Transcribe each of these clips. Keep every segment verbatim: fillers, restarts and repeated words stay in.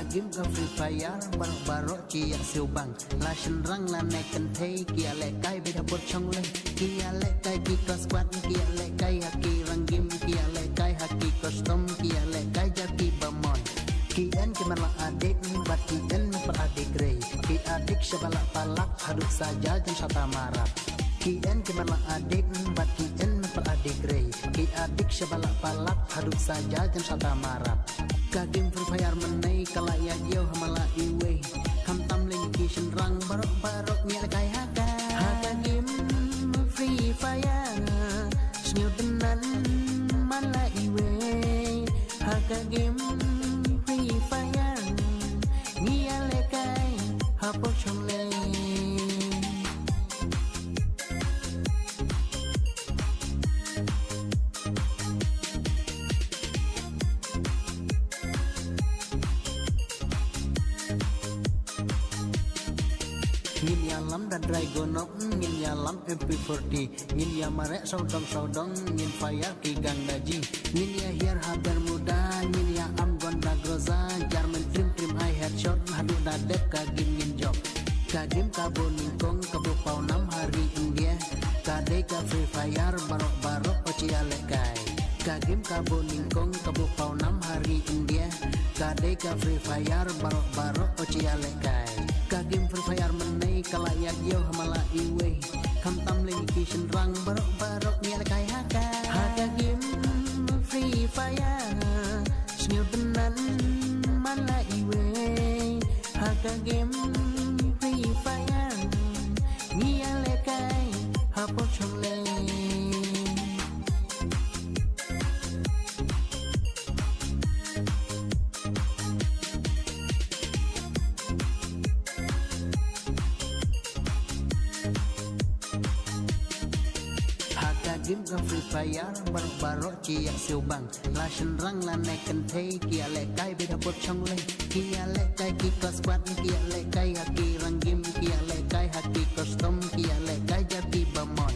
Game ka Free Fire, baroh baroh ki ïa siew bang. La shynrang lane kynthei, ki ïa lehkai beit ha por shong lei. Ki ïa lehkai ki ka squad, ki ïa lehkai ha ki rank game, ki ïa lehkai ha ki custom, ki ïa lehkai ja ki ba mon. Ki en ki man la addict, bad ki en man la addict rei. Ki addict sha ba la palak, haduh sa ja jan shata marap. Ki en ki man la addict, bad ki en man la addict rei. Ki addict sha ba la palak, haduh sa ja jan shata marap. Ka game Free Fire mynne ka la ïa ïew ha ma la iwei. Khamtam lei ki shynrang baroh baroh ngi ïa lehkai ha ka. Ha ka game Free Fire, sngewtynnat man la iwei. Ha ka game Free Fire, ngi ïa lehkai ha por shong lei. Ngin ïalam da dry gun nok, ngin ïalam M P forty, ngin ïa mareh sawdong sawdong, ngin fire ki gang da jing. Ngin ïa hiar ha Bermuda, ngin ïa am gun da Groza, German trim trim ai headshot, haduh da dep ka game ngin jop. Ka game ka bun nyngkong, ka bun paw nam ha ri India. Ka dei ka Free Fire, baroh baroh o chi ïa lehkai. Ka game ka bun nyngkong, ka bun paw nam ha ri India. Ka dei ka Free Fire, baroh baroh o chi ïa lehkai. Ka game Free Fire mynne ka la ïa ïew ha ma la iwei. Khamtam lei ki shynrang baroh baroh ngi ïa lehkai ha ka. Ha ka game Free Fire, sngewtynnat man la iwei. Ha ka game Free Fire, ngi ïa lehkai ha por shong lei. Ha ka game ka Free Fire, baroh baroh ki ïa siew bang. La shynrang lane kynthei, ki ïa lehkai beit ha por shong lei. Ki ïa lehkai ki ka squad, ki ïa lehkai ha ki rank game, ki ïa lehkai ha ki custom, ki ïa lehkai ja ki ba mon.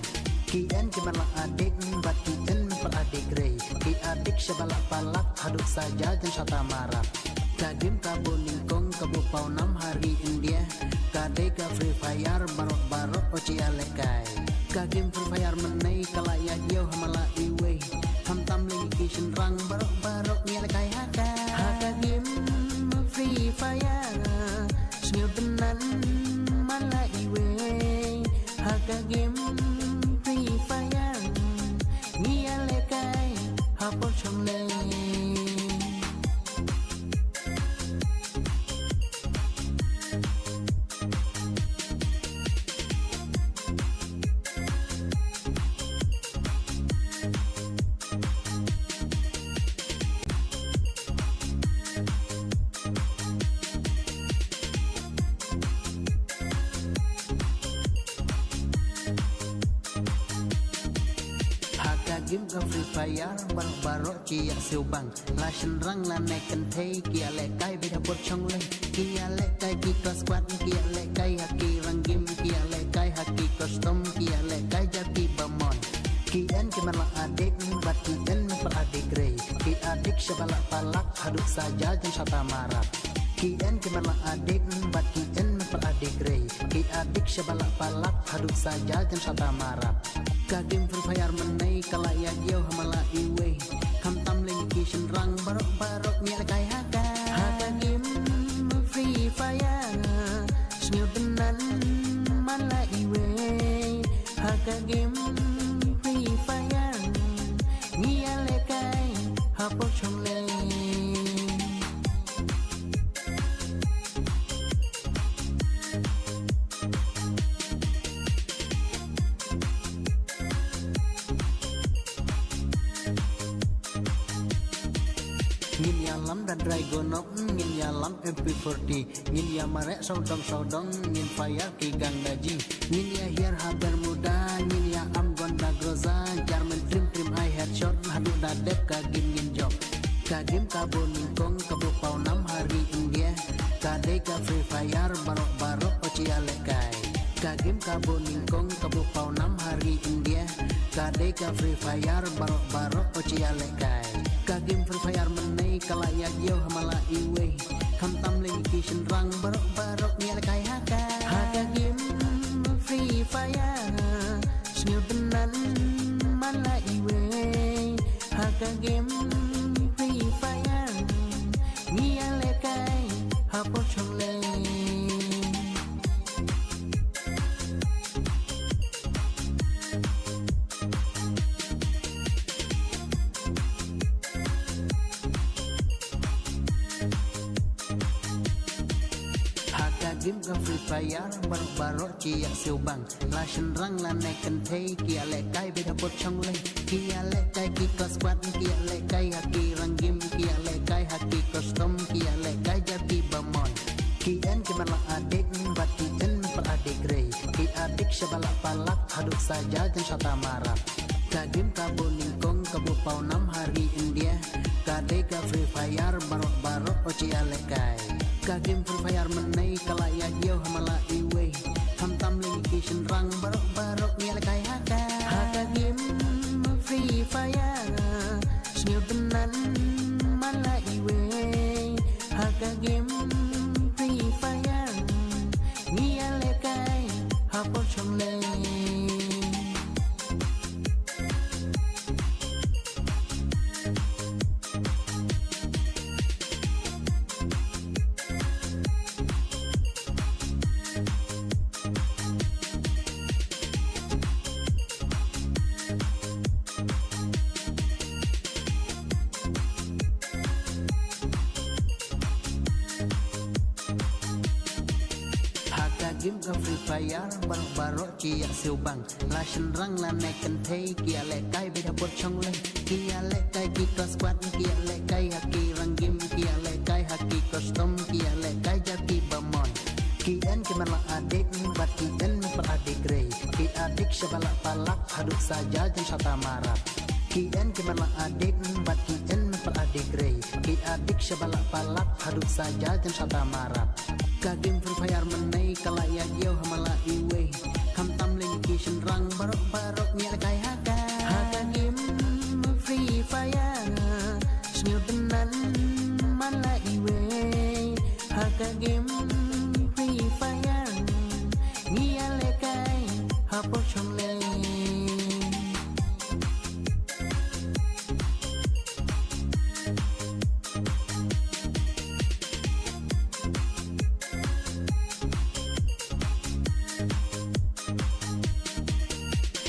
Ki en ki man la addict, bad ki en man la addict rei. Ki addict sha ba la palak, haduh sa ja jan shata marap. Ka game ka bun nyngkong, ka bun paw nam ha ri India. Ka dei ka Free Fire, baroh baroh o chi ïa lehkai. Ka game Free Fire mynne ka la ïa ïew ha ma la iwei. Khamtam lei ki shynrang baroh baroh ngi ïa lehkai ha ka. Ha ka game Free Fire, sngewtynnat man la iwei. Ha ka game Free Fire, ngi ïa lehkai ha por shong lei. Ha ka game ka Free Fire, baroh baroh ki ïa siew bang. La shynrang lane kynthei, ki ïa lehkai beit ha por shong lei. Ki ïa lehkai ki ka squad, ki ïa lehkai ha ki rank game, ki ïa lehkai ha ki custom, ki ïa lehkai ja ki ba mon. Ki en ki man la addict, bad ki en man la addict rei. Ki addict sha ba la palak, haduh sa ja jan shata marap. Ki en ki man la addict, bad ki en man la addict rei. Ki addict sha ba la palak, haduh sa ja jan shata marap. Ka game Free Fire mynne ka la ïa ïew ha ma la iwei. Khamtam lei ki shynrang baroh baroh ngi ïa lehkai ha ka. Ha ka game Free Fire, sngewtynnat man la iwei. Ha ka game Free Fire, ngi ïa lehkai ha por shong lei. Ngin ïalam da dry gun nok, ngin ïalam M P forty, ngin ïa mareh sawdong sawdong, ngin fire ki gang da jing. Ngin ïa hiar ha Bermuda, ngin ïa am gun da Groza, German trim trim ai headshot, haduh da dep ka game ngin jop. Ka game ka bun nyngkong, ka bun paw nam ha ri India. Ka dei ka Free Fire, baroh baroh o chi ïa lehkai. Ka game ka bun nyngkong, ka bun paw nam ha ri India. Ka dei ka Free Fire, baroh baroh o chi ïa lehkai. Ka game Free Fire mynne ka la ïa ïew ha ma la iwei. Khamtam lei Ki shynrang baroh baroh ngi ïalehkai ha ka, ha ka game Free Fire. Sngewbha man la iwei ha ka game Free Fire. Ngi ïalehkai ha por shong lei. Ha ka game ka Free Fire baroh baroh ki ïa siewbang. La shynrang lane kynthei ki ïalehkai beit ha por shong lei. Ki ïalehkai ki kos kwat, ki ïalehkai ha ki rang game, ki ïalehkai ha ki custom, ki ïalehkai jar ki bamon. Ki en ki man la adik bad ki en man la adik rei. Ki adik shaba la palak haduh saja jan shata marat. Ka game kaba nyngkong kaba paw nam ha ri India ka dei ka Free Fire, baroh baroh o chi ïalehkai. Ka game Free Fire mynne ka la ïa ïew ha man la iwei. Khamtam lei ki shynrang baroh baroh ngi ïalehkai ha ka, ha ka game Free Fire. Sngewbha man la iwei ha ka game Free Fire. Ngi ïalehkai ha por shong lei. Ha ka game ka Free Fire baroh baroh ki ïa siewbang. La shynrang lane kynthei ki ïalehkai beit ha por shong lei. Ki ïalehkai ki kos kwat, ki ïalehkai ha ki rang game, ki ïalehkai ha ki custom, ki ïalehkai jar ki bamon. Ki en ki man la adik bad ki en man la adik rei. Ki adik shaba la palak haduh saja jan shata marat. Ki en ki man la adik bad ki en man la adik rei. Ki adik shaba la palak haduh saja jan shata marat. Ka game Free Fire mynne ka la ïa ïew ha man la iwei. Khamtam lei ki shynrang baroh baroh ngi ïalehkai ha ka, ha ka game Free Fire. Sngewbha man la iwei ha ka game Free Fire. Ngi ïalehkai ha por shong lei.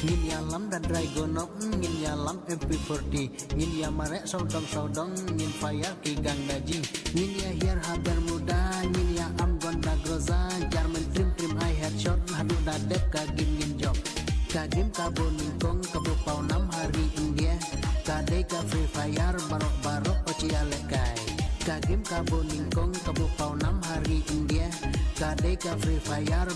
Ngin ïalam da dry gun, ngin ïalam M P forty, ngin ïa mareh sawdong sawdong, ngin fire ki gang da jing, ngin ïa hiar ha Bermuda, ngin ïa am gun da Groza, German trim trim ai headshot, haduh da dep ka game ngin jop. Ka game kaba nyngkong kaba paw nam ha ri India ka dei ka Free Fire, baroh baroh o chi ïalehkai. Ka game kaba nyngkong kaba paw nam ha ri India ka dei ka Free Fire.